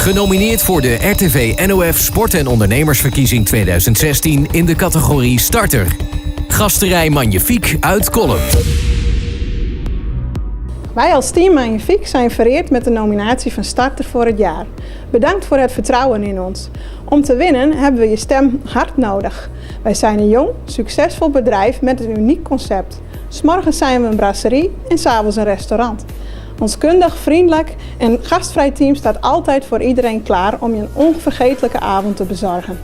Genomineerd voor de RTV NOF Sport- en Ondernemersverkiezing 2016 in de categorie Starter. Gasterij Magnifiek uit Kollum. Wij als team Magnifiek zijn vereerd met de nominatie van Starter voor het jaar. Bedankt voor het vertrouwen in ons. Om te winnen hebben we je stem hard nodig. Wij zijn een jong, succesvol bedrijf met een uniek concept. 's Morgens zijn we een brasserie en 's avonds een restaurant. Ons kundig, vriendelijk en gastvrij team staat altijd voor iedereen klaar om je een onvergetelijke avond te bezorgen.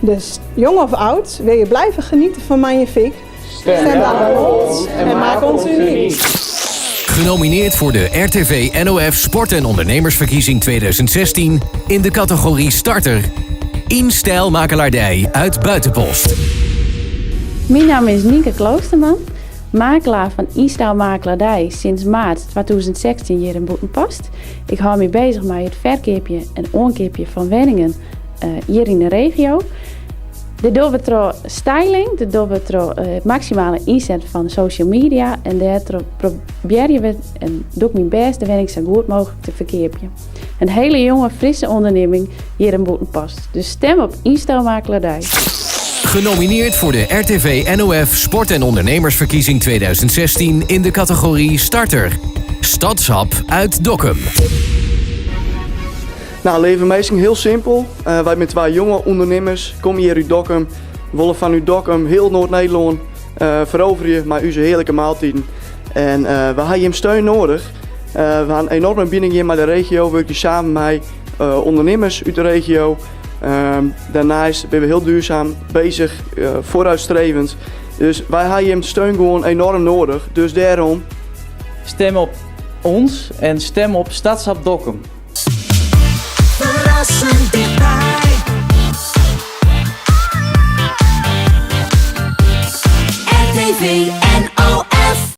Dus jong of oud, wil je blijven genieten van Magnifiek? Stem dan op ons en maak ons uniek. Genomineerd voor de RTV NOF Sport- en Ondernemersverkiezing 2016 in de categorie Starter. InStijl Makelaardij uit Buitenpost. Myn namme is Nienke Kloosterman, makelaar fan InStijl Makelaardij sinds maart 2016 hjir yn Bûtenpost. Ik hâld my beuzich mei it ferkeapjen en oankeapjen fan wenningen hjir yn de regio. Dit dogge we troch styling, dit dogge we troch it maksimale ynset fan social media en dêrtroch probearje we en doch ik myn bêst de wenning sa goed mooglik te ferkeapjen. In hiele jonge, frisse ûndernimming hjir yn Bûtenpost. Dus stim op InStijl Makelaardij. Genomineerd voor de RTV NOF Sport- en Ondernemersverkiezing 2016 in de categorie Starter. Stadshap uit Dokkum. Nou, leave minsken, hiel simpel. Wy binne twa jonge ûndernimmers, komme hjir út Dokkum, wolle fanút Dokkum hiel Noard-Nederlân feroverje mei ús hearlike maaltiden. En we ha jim steun nedich. We ha in enorme bining hjir mei de regio, wurkje samen mei ûndernimmers út de regio. Dêrneist binne we hiel duurzaam beuzich, vooruitstrevend. Dus wy ha jim steun gewoan enorm nedich. Dus dêrom. Stim op ons en stim op Stadshap Dokkum. Ferrassend tichtby. RTV NOF.